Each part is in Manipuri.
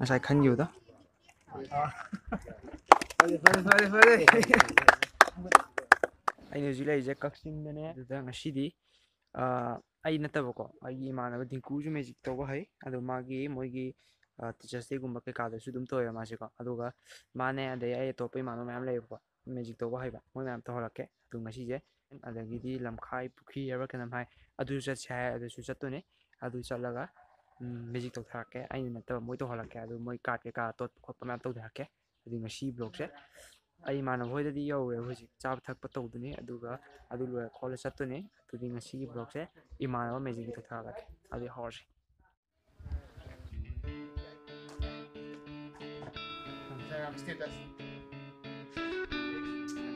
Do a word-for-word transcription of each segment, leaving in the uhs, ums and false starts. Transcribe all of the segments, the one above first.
ꯉꯁꯥꯏ ꯈꯟꯈꯤꯕꯗꯣ꯫ ꯐꯔꯦ, ꯐꯔꯦ, ꯐꯔꯦ, ꯐꯔꯦ꯫ ꯑꯩꯅ ꯍꯧꯖꯤꯛ ꯂꯩꯔꯤꯁꯦ ꯀꯛꯆꯤꯡꯗꯅꯦ꯫ ꯑꯗꯨꯗ ꯉꯁꯤꯗꯤ, ꯑꯥ, ꯑꯩ ꯅꯠꯇꯕꯀꯣ, ꯑꯩꯒꯤ ꯏꯃꯥꯟꯅꯕ ꯗꯤꯡꯀꯨꯁꯨ ꯃꯦꯖꯤꯛ ꯇꯧꯕ ꯍꯩ꯫ ꯑꯗꯣ ꯃꯥꯒꯤ, ꯃꯣꯏꯒꯤ, ꯑꯥ, ꯇꯤꯆꯔꯁ ꯗꯦꯒꯨꯝꯕ ꯀꯩꯀꯥꯗꯁꯨ ꯑꯗꯨꯝ ꯇꯧꯋꯦꯕ ꯃꯥꯁꯦꯀꯣ꯫ ꯑꯗꯨꯒ ꯃꯥꯅꯦ, ꯑꯗꯩ ꯑꯩ ꯑꯇꯣꯞꯄ ꯏꯃꯥꯟꯅꯕ ꯃꯌꯥꯝ ꯂꯩꯌꯦꯕꯀꯣ, ꯃꯦꯖꯤꯛ ꯇꯧꯕ ꯍꯩꯕ꯫ ꯃꯣꯏ ꯃꯌꯥꯝ ꯇꯧꯍꯜꯂꯛꯀꯦ꯫ ꯑꯗꯣ ꯉꯁꯤꯁꯦ, ꯑꯗꯒꯤꯗꯤ ꯂꯝꯈꯥꯏ ꯄꯨꯈ꯭ꯔꯤ ꯍꯥꯏꯕ꯭ꯔꯥ ꯀꯩꯅꯣꯝ ꯍꯥꯏ, ꯑꯗꯨꯁꯨ ꯆꯠꯁꯦ ꯍꯥꯏ, ꯑꯗꯨꯁꯨ ꯆꯠꯇꯣꯏꯅꯦ꯫ ꯑꯗꯨ ꯆꯠꯂꯒ, ꯎꯝ, ꯃꯦꯖꯤꯛ ꯇꯧꯊꯔꯛꯀꯦ꯫ ꯑꯩꯅ ꯅꯠꯇꯕ ꯃꯣꯏ ꯇꯧꯍꯜꯂꯛꯀꯦ꯫ ꯑꯗꯨ ꯃꯣꯏ ꯀꯥꯔꯠ ꯀꯩꯀꯥ ꯇꯣꯠꯄ ꯈꯣꯠꯄ ꯃꯌꯥꯝ ꯇꯧꯊꯔꯛꯀꯦ꯫ ꯑꯗꯨꯗꯤ ꯉꯁꯤ ꯕ꯭ꯂꯣꯛꯁꯦ ꯑꯩ ꯏꯃꯥꯟꯅꯕ ꯍꯣꯏꯗꯗꯤ ꯌꯧꯔꯦ꯫ ꯍꯧꯖꯤꯛ ꯆꯥꯕ ꯊꯛꯄ ꯇꯧꯗꯣꯏꯅꯤ, ꯑꯗꯨꯒ ꯑꯗꯨ ꯂꯣꯏꯔ ꯈꯣꯠꯂ ꯆꯠꯇꯣꯏꯅꯤ꯫ ꯑꯗꯨꯗꯤ ꯉꯁꯤꯒꯤ ꯕ꯭ꯂꯣꯛꯁꯦ ꯏꯃꯥꯟꯅꯕ ꯃꯦꯖꯤꯛꯀꯤ ꯇꯧꯊꯔꯛꯀꯦ꯫ ꯑꯗꯨꯗꯤ ꯍꯧꯔꯁꯤ꯫ Instagram status.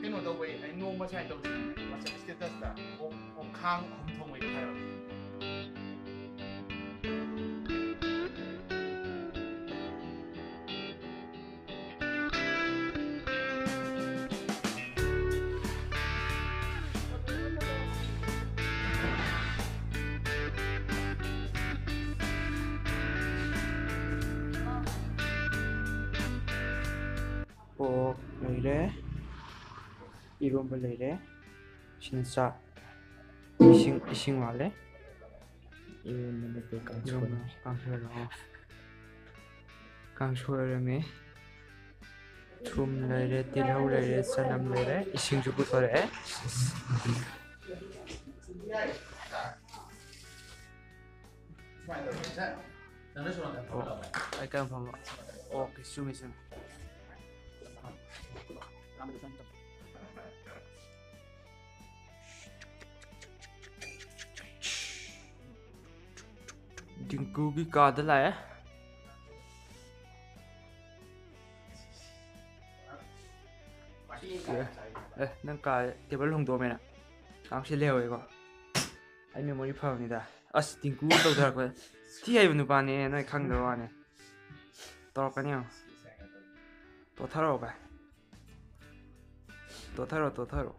ꯀꯩꯅꯣ ꯇꯧꯕꯩ, ꯑꯩ ꯅꯣꯡꯃ ꯁꯨꯃꯥꯏꯅ ꯇꯧꯁꯤ꯫ ꯋꯥꯆꯦꯞ ꯁ꯭ꯇꯦꯇꯁꯇ ꯑꯣꯛ, ꯑꯣꯛꯈꯥꯡ ꯑꯍꯨꯝ ꯊꯣꯡꯕꯩꯗꯣ ꯍꯥꯏꯔꯛꯑꯣ꯫ ꯑꯣꯛ ꯂꯩꯔꯦ, ꯏꯔꯣꯝꯕ ꯂꯩꯔꯦ, ꯁꯤꯅ ꯆꯥꯛ, ꯏꯁꯤꯡ, ꯏꯁꯤꯡ ꯋꯥꯠꯂꯦ꯫ ꯏꯔꯣꯟꯕ ꯅꯠꯇꯦ, ꯀꯥꯡꯁꯣꯏ꯫ ꯏꯔꯣꯟꯕ, ꯀꯥꯡꯁꯣꯏꯔꯣ? ꯀꯥꯡꯁꯣꯏ ꯑꯣꯏꯔꯝꯃꯦ꯫ ꯊꯨꯝ ꯂꯩꯔꯦ, ꯇꯤꯜꯍꯧ ꯂꯩꯔꯦ, ꯆꯅꯝ ꯂꯩꯔꯦ, ꯏꯁꯤꯡꯁꯨ ꯄꯨꯊꯣꯔꯛꯑꯦ꯫ ꯑꯣ, ꯑꯩ ꯀꯔꯝ ꯐꯝꯕ? ꯑꯣꯀꯦ, ꯆꯨꯝꯃꯤ, ꯆꯨꯝꯃꯤ꯫ ꯗꯤꯡꯀꯨꯒꯤ ꯀꯥꯗ ꯂꯥꯛꯑꯦ꯫ ꯑꯦ, ꯑꯦ, ꯅꯪ ꯀꯥ ꯇꯦꯕꯜ ꯍꯣꯡꯗꯣꯛꯑꯝꯃꯦꯅ꯫ ꯉꯥꯏꯍꯥꯛꯁꯤ ꯂꯩꯍꯧꯋꯦꯀꯣ꯫ ꯑꯩ ꯃꯦꯃꯣꯔꯤ ꯐꯕꯅꯤꯗ꯫ ꯑꯁ, ꯇꯤꯡꯀꯨ ꯇꯧꯊꯔꯛꯄ꯫ ꯊꯤ ꯍꯩꯕ ꯅꯨꯄꯥꯅꯦ, ꯅꯣꯏ ꯈꯪꯗꯕ ꯋꯥꯅꯦ꯫ ꯇꯧꯔꯛꯀꯅꯤ ꯌꯦꯡꯉꯣ꯫ ꯇꯣꯊꯔꯛꯑꯣ ꯚꯥꯏ꯫ ꯇꯣꯊꯔꯛꯑꯣ, ꯇꯣꯊꯔꯛꯑꯣ꯫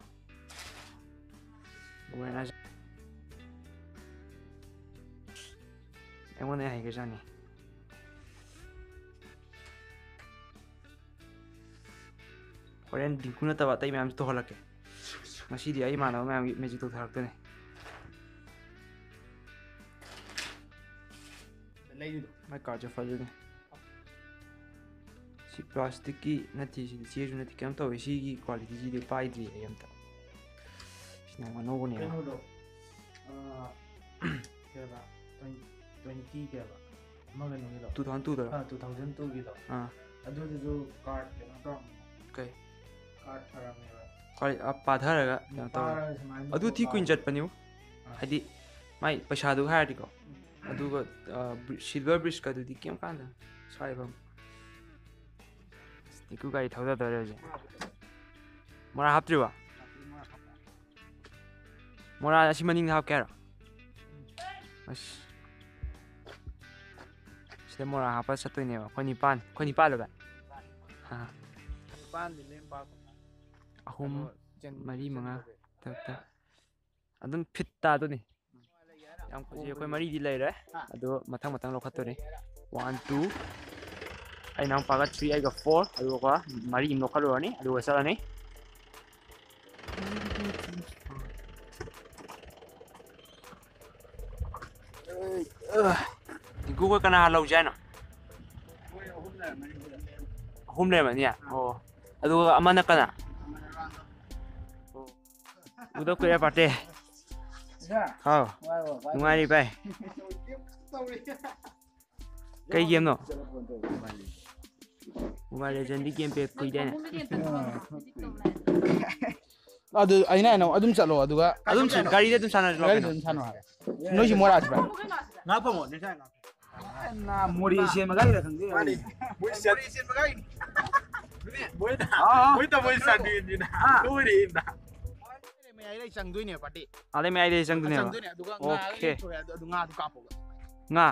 ꯒꯣꯔꯃꯦꯟ ꯍꯥꯏꯁꯦ ꯑꯩꯉꯣꯟꯗ ꯍꯩꯒ꯭ꯔꯖꯥꯠꯅꯤ꯫ ꯍꯣꯔꯦꯟ ꯗꯤꯡꯀꯨ ꯅꯠꯇꯕ ꯑꯇꯩ ꯃꯌꯥꯝꯁꯨ ꯇꯧꯍꯜꯂꯛꯀꯦ꯫ ꯉꯁꯤꯗꯤ ꯑꯩ ꯏꯃꯥꯟꯅꯕ ꯃꯌꯥꯝꯒꯤ ꯃꯦꯖꯤꯛ ꯇꯧꯊꯔꯛꯇꯣꯏꯅꯦ꯫ ꯂꯩꯔꯤꯗꯣ꯫ ꯃꯥꯏ ꯀꯥꯔꯠꯁꯦ ꯐꯖꯅꯤ꯫ ꯁꯤ ꯄ꯭ꯂꯥꯁꯇꯤꯛꯀꯤ ꯅꯠꯇꯦ, ꯁꯤꯗꯤ ꯆꯦꯁꯨ ꯅꯠꯇꯦ, ꯀꯩꯝ ꯇꯧꯋꯦ꯫ ꯁꯤꯒꯤ ꯀ꯭ꯋꯥꯂꯤꯇꯤꯁꯤꯗꯤ ꯄꯥꯏꯗ꯭ꯔꯤ ꯑꯩ ꯑꯝꯇ꯫ ꯁꯤꯅ ꯑꯃꯨꯛ ꯑꯅꯧꯕꯅꯦꯕ꯫ ꯀꯩꯅꯣꯗꯣ, ꯑꯥ, ꯀꯩꯕ, twenty, twenty ꯀꯩꯕ, ꯑꯃ ꯀꯩꯅꯣꯒꯤꯗꯣ꯫ Two thousand two ꯗꯔꯣ? ꯑꯥ, two thousand two ꯒꯤꯗꯣ꯫ ꯑꯥ꯫ ꯑꯗꯨꯗꯨꯁꯨ ꯀꯥꯔꯠ ꯀꯩꯅꯣ ꯇꯧꯔꯝꯃꯦ꯫ ꯀꯩ? ꯀꯥꯔꯠ ꯐꯔꯝꯃꯦꯕ꯫ ꯀꯥꯔꯠ, ꯑ, ꯄꯥꯊꯔꯒ ꯀꯩꯅꯣ ꯇꯧꯔꯦ꯫ ꯄꯥꯔꯒ ꯁꯨꯃꯥꯏꯅ ꯑꯗꯨ ꯊꯤ ꯊꯣꯛꯂꯛꯑꯕ꯫ ꯀꯨꯏꯅ ꯆꯠꯄꯅꯤꯕꯨ꯫ ꯑꯥ꯫ ꯍꯥꯏꯗꯤ ꯃꯥꯏ ꯄꯩꯁꯥꯗꯨꯒ ꯍꯥꯏꯔꯗꯤꯀꯣ꯫ ꯎꯝ꯫ ꯑꯗꯨꯒ, ꯑ, ꯕ꯭ꯔꯤ-, silver bridge ꯀꯗꯨꯗꯤ ꯀꯩꯝ ꯀꯥꯟꯗ ꯁ꯭ꯋꯥꯏꯐꯝ꯫ ꯑꯁ, ꯅꯤꯀꯨ ꯒꯥꯔꯤ ꯊꯧꯗꯗꯧꯔꯦ ꯍꯧꯖꯤꯛ꯫ ꯃꯣꯔꯥ ꯍꯥꯞꯇ꯭ꯔꯤꯕ? ꯃꯣꯔꯥ ꯑꯁꯤ ꯃꯅꯤꯡꯗ ꯍꯥꯞꯀꯦ ꯍꯥꯏꯔꯣ? ꯑꯁ꯫ ꯁꯤꯗ ꯃꯣꯔꯥ ꯍꯥꯞꯄ ꯆꯠꯇꯣꯏꯅꯦꯕ꯫ ꯑꯩꯈꯣꯏ ꯅꯤꯄꯥꯟ꯫ ꯑꯩꯈꯣꯏ ꯅꯤꯄꯥꯟꯂꯣ ꯚꯥꯏ? ꯑꯥ꯫ ꯅꯤꯄꯥꯟꯗꯤ ꯂꯦꯝ ꯄꯥꯛ ꯑꯍꯨꯝ, ꯀꯩꯅꯣ ꯆꯦꯟ-, ꯃꯔꯤ, ꯃꯉꯥ, ꯆꯦꯟꯕꯗꯤ꯫ ꯇꯔꯨꯛ, ꯇꯔꯦꯠ꯫ ꯑꯗꯨꯝ ꯐꯤꯠ ꯇꯥꯗꯣꯏꯅꯤ꯫ ꯌꯥꯝ ꯀꯨꯏ-, ꯑꯩꯈꯣꯏ ꯃꯔꯤꯗꯤ ꯂꯩꯔꯦ꯫ ꯑꯗꯣ ꯃꯊꯪ ꯃꯊꯪ ꯂꯧꯈꯠꯇꯣꯏꯅꯤ꯫ One, two, ꯑꯩ ꯏꯅꯥꯎꯄꯥꯒ three, ꯑꯩꯒ four, ꯑꯗꯨꯒ ꯃꯔꯤ ꯑꯃ ꯂꯧꯈꯠꯂꯨꯔꯅꯤ, ꯑꯗꯨꯒ ꯆꯠꯂꯅꯤ꯫ ꯗꯤꯡꯀꯨ ꯈꯣꯏ ꯀꯅꯥ ꯂꯧꯁꯦ ꯍꯥꯏꯅꯣ? ꯑꯍꯨꯝ ꯂꯩꯔꯝꯃꯅꯤ꯫ ꯑꯣ꯫ ꯑꯗꯨꯒ ꯑꯃꯅ ꯀꯅꯥ? ꯑꯣ꯫ ꯎꯗ ꯀꯨꯏꯔꯦ, ꯄꯥꯔꯇꯤ꯫ ꯍꯥꯎ꯫ ꯅꯨꯡꯉꯥꯏꯔꯤ, ꯚꯥꯏ꯫ ꯀꯩ ꯒꯦꯝꯅꯣ? Mobile Legend ꯗꯤ ꯒꯦꯝ ꯄꯦꯛ ꯀꯨꯏꯗꯥꯏꯅꯦ? ꯑꯗꯨ ꯑꯩꯅ ꯍꯥꯏꯅ ꯑꯗꯨꯝ ꯆꯠꯂꯣ, ꯑꯗꯨꯒ ꯑꯗꯨꯝ ꯁꯥꯟꯅ-, ꯒꯥꯔꯤꯗ ꯑꯗꯨꯝ ꯁꯥꯟꯅꯔꯁꯤ ꯂꯥꯛꯑꯣ ꯒꯥꯔꯤꯗ ꯀꯩꯅꯣ꯫ ꯑꯗꯨꯝ ꯁꯥꯟꯅꯧ ꯍꯥꯏꯕ꯫ ꯅꯣꯏꯁꯤ ꯃꯣꯔꯥꯁꯤ, ꯚꯥꯏ꯫ ꯉꯥ ꯐꯪꯉꯣ, ꯅꯦ ꯁꯥꯏ ꯉꯥ꯫ ꯃꯣꯔꯦ ꯁꯦꯝꯕ ꯒꯥꯔꯤꯗ ꯈꯪꯗꯦ꯫ ꯃꯥꯅꯤ꯫ ꯃꯣꯏ ꯁꯦꯝ-, ꯃꯣꯏ ꯁꯦꯝꯕ ꯒꯥꯔꯤꯅꯤ꯫ ꯃꯣꯏꯅ, ꯑꯥ꯫ ꯃꯣꯏ ꯇꯃꯣꯏ ꯆꯥꯟꯗꯣꯏꯅꯤꯅ꯫ ꯑꯥ꯫ ꯂꯣꯏꯔꯦꯅ꯫ ꯃꯌꯥꯏꯗ ꯆꯪꯗꯣꯏꯅꯦ, ꯄꯥꯔꯇꯤ꯫ ꯑꯥꯗꯩ ꯃꯌꯥꯏꯗ ꯆꯪꯗꯣꯏꯅꯦꯕ꯫ ꯆꯪꯗꯣꯏꯅꯦ, ꯑꯗꯨꯒ ꯉꯥ ꯑꯣꯀꯦ꯫ ꯌꯦꯡꯊꯣꯛꯑꯦ, ꯑꯗꯨ, ꯑꯗꯨ ꯉꯥꯗꯨ ꯀꯥꯞꯄꯣꯕ꯫ ꯉꯥ꯫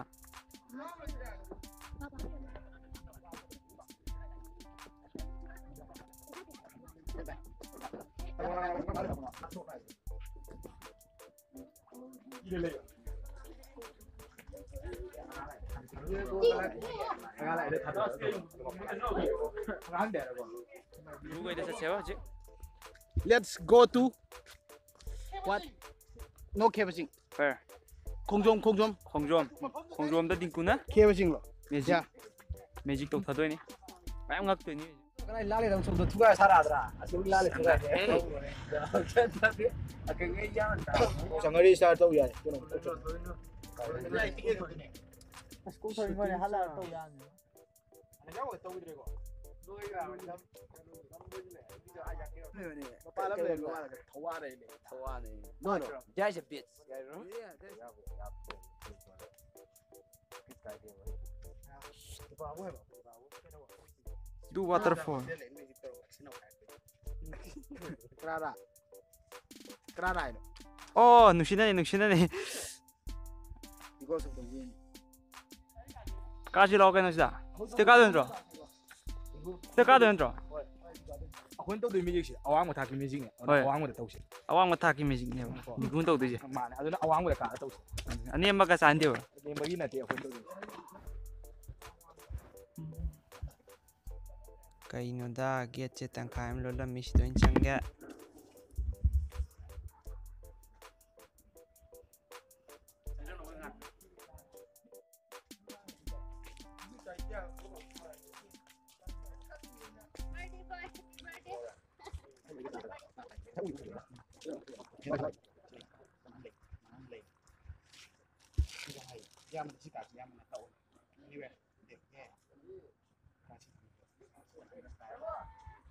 ꯂꯨꯒꯩꯗ ꯆꯠꯁꯦꯕ ꯍꯧꯖꯤꯛ꯫ Let's go to what? No ꯈꯦꯕꯁꯤꯡ꯫ ꯐꯔꯦ꯫ ꯈꯣꯡꯖꯣꯝ ꯈꯣꯡꯖꯣꯝ꯫ ꯈꯣꯡꯖꯣꯝ꯫ ꯈꯣꯡꯖꯣꯝꯗ ꯗꯤꯡꯀꯨꯅ ꯈꯦꯕꯁꯤꯡꯂꯣ? ꯃꯦꯖꯤꯛ꯫ ꯃꯦꯖꯤꯛ ꯇꯧꯊꯗꯣꯏꯅꯤ꯫ ꯃꯌꯥꯝ ꯉꯛꯇꯣꯏꯅꯤ꯫ ꯀꯗꯥꯏ ꯂꯥꯜꯂꯦ? ꯅꯪ ꯁꯣꯝꯗ ꯊꯨꯒꯥꯏ ꯁꯥꯔꯛꯑꯗ꯭ꯔꯥ? ꯑꯁꯤꯗꯒꯤ ꯂꯥꯜꯂꯦ ꯊꯨꯒꯥꯏ꯫ ꯆꯪꯉꯔꯤ ꯁꯥꯔ ꯇꯧ ꯌꯥꯏ꯫ ꯀꯩꯅꯣ? ꯑꯁ ꯀꯣꯛ ꯊꯣꯛꯏ ꯃꯣꯏꯅ ꯍꯜꯂꯛꯑ ꯇꯧ ꯌꯥꯕꯅꯤ꯫ ꯃꯄꯥꯟ ꯂꯝ ꯂꯩꯕ ꯃꯥꯜꯂꯦ꯫ ꯊꯧꯕꯥꯜꯗꯩꯅꯦ꯫ ꯊꯧꯕꯥꯜꯗꯩꯅꯦ꯫ ꯃꯥꯅꯣ? There's a bitch. Do waterfall. ꯀꯅꯥꯔꯥ? ꯀꯅꯥꯔꯥ ꯍꯥꯏꯅꯣ? ꯑꯣ, ꯅꯨꯡꯁꯤꯅꯅꯤ, ꯅꯨꯡꯁꯤꯅꯅꯤ꯫ Because of the wind. ꯀꯥꯁꯤ ꯂꯥꯛꯑꯣ ꯀꯩꯅꯣ ꯁꯤꯗ꯫ ꯁꯤꯗ ꯀꯥꯗꯣꯏ ꯅꯠꯇ꯭ꯔꯣ? ꯁꯤꯗ ꯀꯥꯗꯣꯏ ꯅꯠꯇ꯭ꯔꯣ? ꯑꯩꯈꯣꯏꯅ ꯇꯧꯗꯣꯏ ꯃꯦꯖꯤꯛꯁꯦ ꯑꯋꯥꯡꯕ ꯊꯥꯛꯀꯤ ꯃꯦꯖꯤꯛꯅꯦ꯫ ꯑꯗꯨꯅ ꯍꯣꯏ꯫ ꯑꯋꯥꯡꯕꯗ ꯇꯧꯁꯦ꯫ ꯑꯋꯥꯡꯕ ꯊꯥꯛꯀꯤ ꯃꯦꯖꯤꯛꯅꯦꯕ ꯅꯤꯒꯨꯅ ꯇꯧꯗꯣꯏꯁꯦ꯫ ꯃꯥꯅꯦ꯫ ꯑꯗꯨꯅ ꯑꯋꯥꯡꯕꯗ ꯀꯥꯔ ꯇꯧꯁꯦ꯫ ꯑꯅꯦꯝꯕꯒ ꯆꯥꯟꯗꯦꯕ꯫ ꯅꯦꯝꯕꯒꯤ ꯅꯠꯇꯦ ꯑꯩꯈꯣꯏꯅ ꯇꯧꯗꯣꯏꯁꯦ꯫ ꯀꯩꯅꯣꯗ ꯒꯦꯠꯁꯦ ꯇꯪꯈꯥꯏ ꯑꯃ ꯂꯣꯜꯂꯝꯃꯤ, ꯁꯤꯗ ꯑꯣꯏꯅ ꯆꯪꯒꯦ꯫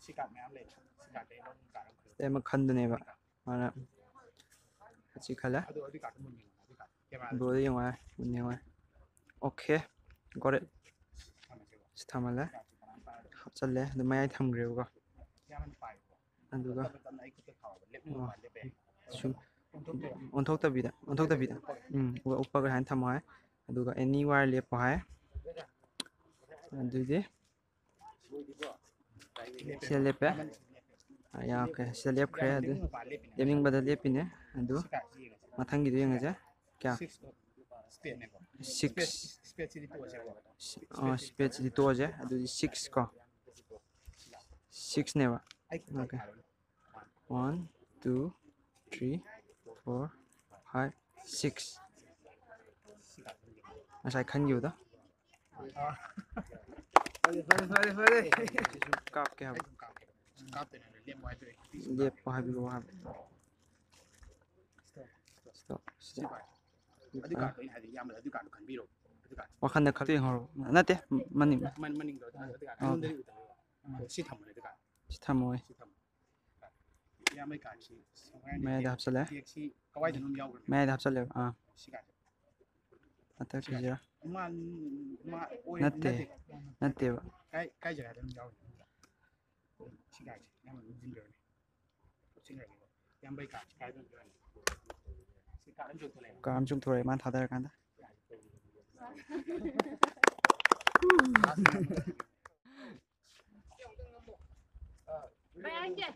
ꯁꯤ ꯀꯥꯔꯠ ꯃꯌꯥꯝ ꯂꯩ꯫ ꯁꯤ ꯀꯥꯔꯠ ꯂꯩ꯫ ꯁꯤ ꯑꯃ ꯈꯟꯗꯨꯅꯦꯕ ꯃꯥꯅ ꯑꯁꯤ ꯈꯜꯂꯦ꯫ ꯑꯗꯨ ꯑꯗꯨ ꯀꯥꯔꯠ ꯃꯨꯟ ꯌꯦꯡꯉꯣ꯫ ꯑꯗꯨ ꯀꯥꯔꯠ ꯀꯦꯃꯦꯔꯥꯗ ꯕ꯭ꯔꯣꯗ ꯌꯦꯡꯉꯣ ꯍꯥꯏ, ꯃꯨꯟꯅ ꯌꯦꯡꯉꯣ ꯍꯥꯏ꯫ ꯑꯣꯀꯦ, ꯒꯣꯔꯦꯠ꯫ ꯊꯝꯃꯁꯦꯕ꯫ ꯁꯤ ꯊꯝꯍꯜꯂꯦ꯫ ꯀꯥꯔꯠꯁꯦ ꯀꯅꯥꯝ ꯄꯥꯏꯔꯣꯏ꯫ ꯍꯥꯞꯆꯜꯂꯦ꯫ ꯑꯗꯨ ꯃꯌꯥꯏ ꯊꯝꯈ꯭ꯔꯦꯕꯀꯣ꯫ ꯌꯥꯝꯅ ꯄꯥꯏꯌꯨꯀꯣ꯫ ꯑꯗꯨꯒ ꯇꯞꯅ ꯇꯞꯅ ꯑꯩ ꯈꯨꯠꯇ ꯊꯥꯎꯕ꯫ ꯂꯦꯞ ꯑꯣ꯫ ꯂꯦꯞꯄꯦ꯫ ꯁꯨꯝ ꯑꯣꯟꯊꯣꯛꯇꯦ꯫ ꯑꯣꯟꯊꯣꯛꯇꯕꯤꯗ, ꯑꯣꯟꯊꯣꯛꯇꯕꯤꯗ꯫ ꯎꯝ, ꯎꯄꯒ ꯁꯨꯃꯥꯏꯅ ꯊꯝꯃꯣ ꯍꯥꯏ꯫ ꯑꯗꯨꯒ anywhere ꯂꯦꯞꯄꯣ ꯍꯥꯏ꯫ ꯑꯗꯨꯗꯤ ꯁꯤꯗ ꯂꯦꯞꯄꯦ꯫ ꯑꯥ, ꯌꯥꯈ꯭ꯔꯦ꯫ ꯁꯤꯗ ꯂꯦꯞꯈ꯭ꯔꯦ꯫ ꯑꯗꯨ ꯂꯦꯞꯅꯤꯡꯕꯗ ꯂꯦꯞꯄꯤꯅꯦ꯫ ꯑꯗꯨ ꯃꯊꯪꯒꯤꯗꯣ ꯌꯦꯡꯉꯁꯦ꯫ ꯀꯌꯥ? ꯁꯤꯛꯁ ꯁ꯭ꯄꯦꯗꯅꯦꯀꯣ꯫ ꯁꯤꯛꯁ꯫ ꯁ꯭ꯄꯦꯗꯁꯤꯗꯤ ꯇꯣꯛꯑꯁꯦꯕ꯫ ꯑꯣ, ꯁ꯭ꯄꯦꯗꯁꯤꯗꯤ ꯇꯣꯛꯑꯁꯦ꯫ ꯑꯗꯨꯗꯤ ꯁꯤꯛꯁ ꯀꯣ꯫ ꯁꯤꯛꯁꯅꯦꯕ꯫ Okay. One, two, three, four, five, six. ꯉꯁꯥꯏ ꯈꯟꯈꯤꯕꯗꯣ꯫ ꯐꯔꯦ, ꯐꯔꯦ, ꯐꯔꯦ, ꯐꯔꯦ꯫ ꯁꯤꯁꯨ ꯀꯥꯞꯀꯦ ꯍꯥꯏꯕ꯫ ꯀꯥꯞꯇꯣꯏꯅꯦ, ꯂꯦꯞꯄꯣ ꯍꯥꯏꯗꯣꯏꯅꯦ꯫ ꯂꯦꯞꯄꯣ ꯍꯥꯏꯕꯤꯔꯛꯑꯣ ꯍꯥꯏꯕ꯫ Stop, stop꯫ ꯁꯤ ꯄꯥꯏ꯫ ꯑꯗꯨ ꯀꯥꯔꯠꯇꯣ ꯑꯩꯅ ꯍꯥꯏꯗꯤ ꯏꯌꯥꯝꯕꯗ ꯑꯗꯨ ꯀꯥꯔꯠꯇꯣ ꯈꯟꯕꯤꯔꯣ꯫ ꯑꯗꯨ ꯀꯥꯔꯠ꯫ ꯋꯥꯈꯟꯗ ꯈꯛꯇ ꯌꯦꯡꯍꯧꯔꯣ꯫ ꯅꯠꯇꯦ, ꯃꯅꯤꯡ꯫ ꯃꯅꯤꯡꯗꯣ ꯑꯗꯨ ꯀꯥꯔꯠ ꯑꯩꯉꯣꯟꯗꯗꯤ ꯎꯗꯕ꯫ ꯑꯗꯣ ꯁꯤ ꯊꯝꯃꯣꯅꯦ ꯑꯗꯨ ꯀꯥꯔꯠ꯫ ꯁꯤ ꯊꯝꯃꯣꯏ꯫ ꯁꯤ ꯊꯝꯃꯣ꯫ ꯏꯌꯥꯝꯕꯩ ꯀꯥꯔꯠꯁꯤ ꯃꯌꯥꯏꯗ ꯍꯥꯞꯆꯜꯂꯦ꯫ ꯇꯦꯛꯁꯤ ꯀꯋꯥꯏꯗꯅꯣꯝ ꯌꯥꯎꯈ꯭ꯔꯕꯅꯦ꯫ ꯃꯌꯥꯏꯗ ꯍꯥꯞꯆꯜꯂꯦꯕ꯫ ꯑꯥ꯫ ꯁꯤ ꯀꯥꯔꯠꯁꯦ꯫ ꯃꯊꯛ ꯁꯤꯁꯤꯔꯥ? ꯃꯥ, ꯃꯥ ꯑꯣꯏ-, ꯅꯠꯇꯦ꯫ ꯅꯠꯇꯦ꯫ ꯅꯠꯇꯦꯕ꯫ ꯀꯥꯏ, ꯀꯥꯏ ꯖꯒꯥꯗꯅꯣꯝ ꯌꯥꯎꯈ꯭ꯔꯕꯅꯦ꯫ ꯁꯤ ꯀꯥꯔꯠꯁꯦ ꯏꯌꯥꯝꯕ ꯑꯗꯨꯝ ꯊꯤꯟꯕꯤꯔꯣꯅꯦ꯫ ꯊꯤꯟꯈ꯭ꯔꯒꯦꯀꯣ꯫ ꯏꯌꯥꯝꯕꯩ ꯀꯥꯔꯠꯁꯦ ꯀꯥꯏꯗꯅꯣ ꯌꯥꯎꯔꯝꯅꯦ꯫ ꯁꯤ ꯀꯥꯔꯠ ꯑꯃ ꯆꯣꯡꯊꯣꯛꯂꯛꯑꯦ꯫ ꯀꯥꯔꯠ ꯑꯃ ꯆꯣꯡꯊꯣꯔꯛꯑꯦ ꯃꯥꯅ ꯊꯥꯗꯔꯀꯥꯟꯗ꯫ ꯃꯌꯥꯝꯁꯦ꯫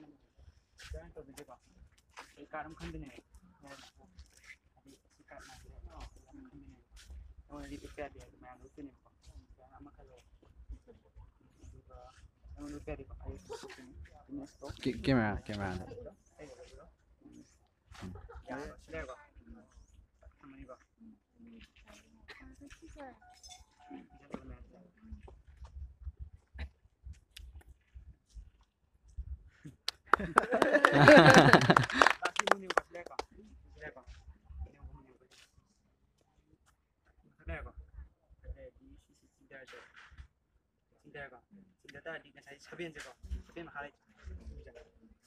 ꯀꯥꯔꯠ ꯑꯃ ꯈꯟꯗꯣꯏꯅꯦ꯫ ꯍꯥꯏꯗꯤ ꯁꯤ ꯀꯥꯔꯠ ꯃꯌꯥꯝꯁꯦ ꯑꯃ ꯈꯟꯗꯣꯏꯅꯦ꯫ ꯑꯩꯉꯣꯟꯗꯗꯤ ꯎꯠꯄ ꯌꯥꯗꯦ ꯍꯥꯏꯗꯤ ꯃꯌꯥꯝꯗ ꯎꯠꯇꯣꯏꯅꯦꯕꯀꯣ꯫ ꯃꯌꯥꯝ ꯑꯃ ꯈꯜꯂꯣ꯫ ꯑꯗꯨꯒ ꯑꯩꯉꯣꯟꯗ ꯎꯠꯄ ꯌꯥꯗꯦꯀꯣ꯫ ꯑꯩ ꯎꯠꯇꯣꯏꯅꯦ꯫ ꯀꯦ-, ꯀꯦꯃꯦꯔꯥ, ꯀꯦꯃꯦꯔꯥꯗ꯫ ꯑꯩ ꯎꯠꯂꯣ꯫ ꯌꯥꯔꯦ, ꯁꯤ ꯂꯩꯔꯦꯀꯣ꯫ ꯊꯝꯃꯅꯤꯀꯣ꯫ ꯁꯤꯗꯀꯣ꯫ ꯁꯤꯗ ꯇꯥꯔꯗꯤ ꯉꯁꯥꯏ ꯁꯚꯦꯟꯁꯦꯀꯣ꯫ ꯁꯚꯦꯟ ꯃꯈꯥ ꯂꯩꯇ꯭ꯔꯣ?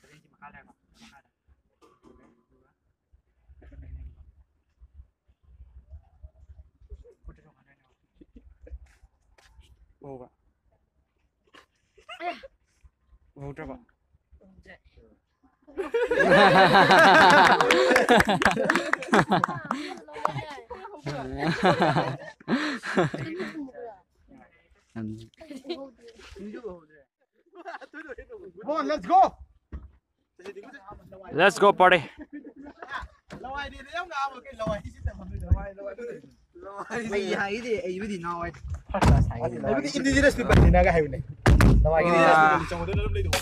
ꯁꯚꯦꯟꯁꯤ ꯃꯈꯥ ꯂꯩꯔꯦꯀꯣ꯫ ꯃꯈꯥꯗ꯫ ꯎꯍꯧꯕ꯭ꯔꯥ? ꯎꯍꯧꯗ꯭ꯔꯕ? Come on, let's go! Let's go, party. ꯂꯋꯥꯏꯗꯤ ꯌꯥꯝ ꯉꯥꯡꯕ ꯀꯩ ꯂꯋꯥꯏ ꯍꯤꯁꯤ ꯇꯝꯐꯝ ꯂꯩꯇꯕ꯫ ꯂꯋꯥꯏ, ꯂꯋꯥꯏ꯫ ꯑꯩ ꯍꯥꯏꯗꯤ ꯑꯩꯕꯨꯗꯤ ꯅꯍꯥꯟꯋꯥꯏ first class ꯍꯥꯏꯒꯗꯤ ꯑꯩꯕꯨꯗꯤ indigenous people ꯅꯤꯅꯒ ꯍꯥꯏꯕꯅꯦ꯫ ꯅꯃꯥꯏꯒꯤꯗꯤ ꯑꯥ꯫ ꯆꯪꯕꯗ ꯑꯗꯨꯝ ꯂꯩꯗꯧꯕ꯫